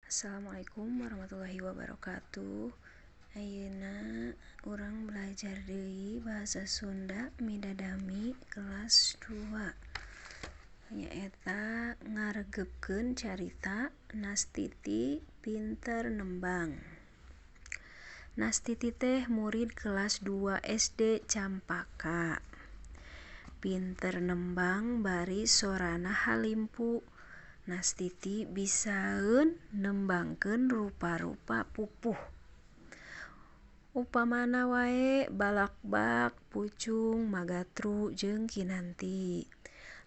Assalamualaikum warahmatullahi wabarakatuh. Ayeuna urang belajar deui bahasa Sunda midadami kelas 2. Nyaeta ngaregepkeun carita Nastiti pinter nembang. Nastiti teh murid kelas 2 SD Campaka. Pinter nembang bari sorana halimpu. Nastiti bisaeun nembangkeun rupa-rupa pupuh. Upamana wae balakbak, pucung, magatru jeung kinanti.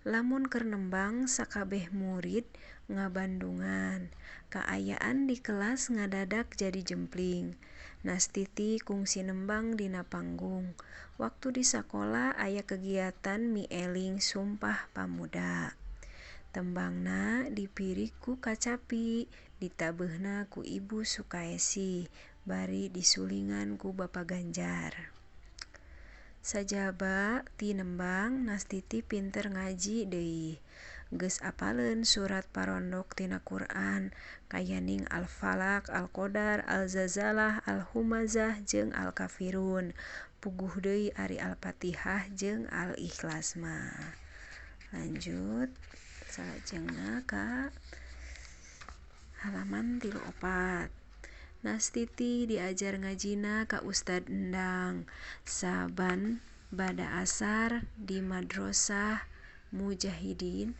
Lamun keur nembang sakabeh murid ngabandungan. Kaayaan di kelas ngadadak jadi jempling. Nastiti kungsi nembang dina panggung. Waktu di sakola aya kegiatan mieling Sumpah Pamuda. Tembangna dipirig ku kacapi, ditabeuhna ku Ibu Sukaesih, bari disulingan ku Bapa Ganjar. Sajaba ti nembang, Nastiti pinter ngaji deui. Geus apaleun surat parondok tina Quran kayaning Al-Falaq, Al-Qadar, Al-Zalzalah, Al-Humazah jeung Al-Kafirun. Puguh deui ari Al-Fatihah jeung Al-Ikhlas mah. Lanjut salajengna ka halaman 34. Nastiti diajar ngajina ka Ustad Endang saban bada asar di Madrasah Mujahidin.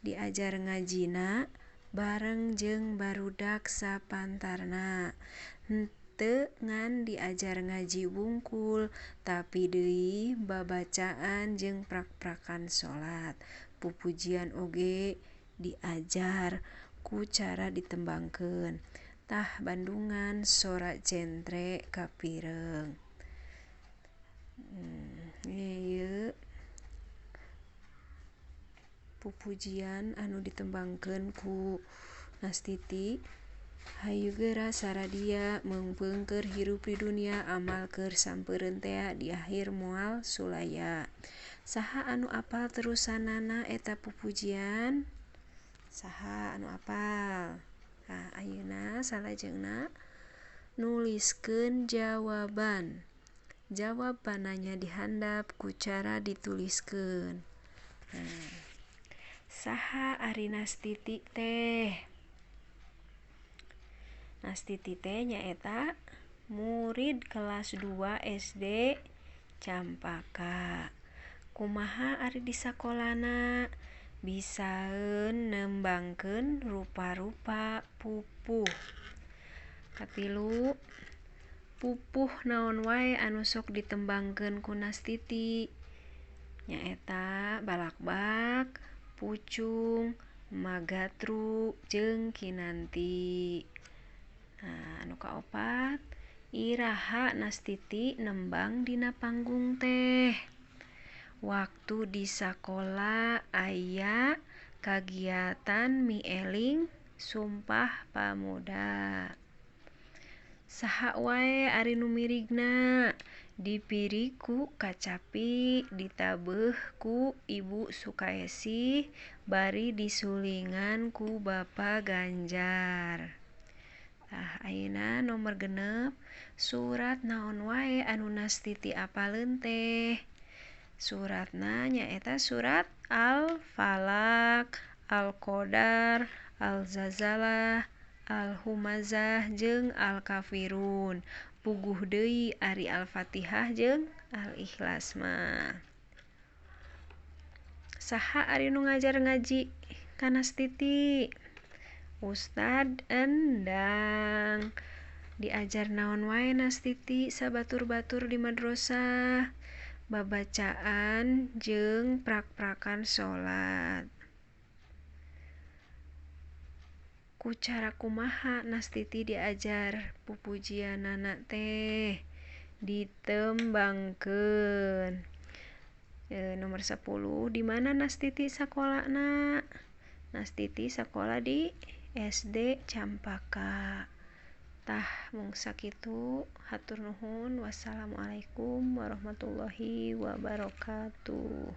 Diajar ngajina bareng jeung barudak sapantarna. Henteu ngan diajar ngaji wungkul tapi deui babacaan jeung prak-prakan salat. Pupujian oge diajar ku cara ditembangkeun. Tah bandungan sora jentre kapireng. Ieu pupujian anu ditembangkeun ku Nastiti. Hayu geura saradia meungpeung keur hirup di dunia amal keur sampeureun tea di akhir moal sulaya. Saha anu apal terusanana eta pupujian? Saha anu apal? Tah ayeuna salajengna nuliskeun jawaban. Jawab pananya dihandap ku cara dituliskeun. Nah, saha ari Nastiti teh? Nastiti teh nyaeta murid kelas 2 SD Campaka. Kumaha ari di sakolana? Bisaeun nembangkeun rupa-rupa pupuh. Katilu, pupuh naon wae anu sok ditembangkeun ku Nastiti? Nyaeta balakbak, pucung, magatru jeung kinanti. Nah, anu kaopat, iraha Nastiti nembang dina panggung teh? Waktu di sakola aya kagiatan mieling Sumpah Pamuda. Saha wae ari nu mirigna? Dipirig ku kacapi, ditabeuh ku Ibu Sukaesih, bari disulingan ku Bapa Ganjar. Tah ayeuna nomor 6, surat naon wae anu Nastiti apaleun teh? Suratna nyaeta surat Al-Falaq, Al-Qadar, Al-Zalzalah, Al-Humazah jeung Al-Kafirun. Puguh deui ari Al-Fatihah jeung Al-Ikhlas mah. Saha ari nu ngajar ngaji ka Nastiti? Ustad Endang. Diajar naon wae Nastiti sabatur-batur di madrasah? Babacaan jeung prak-prakan salat. Ku cara kumaha Nastiti diajar pupujianana teh? Ditembangkeun. Nomor 10, di mana Nastiti sakolana? Nastiti sakola di SD Campaka. Tah mung sakitu, hatur nuhun. Wassalamualaikum warahmatullahi wabarakatuh.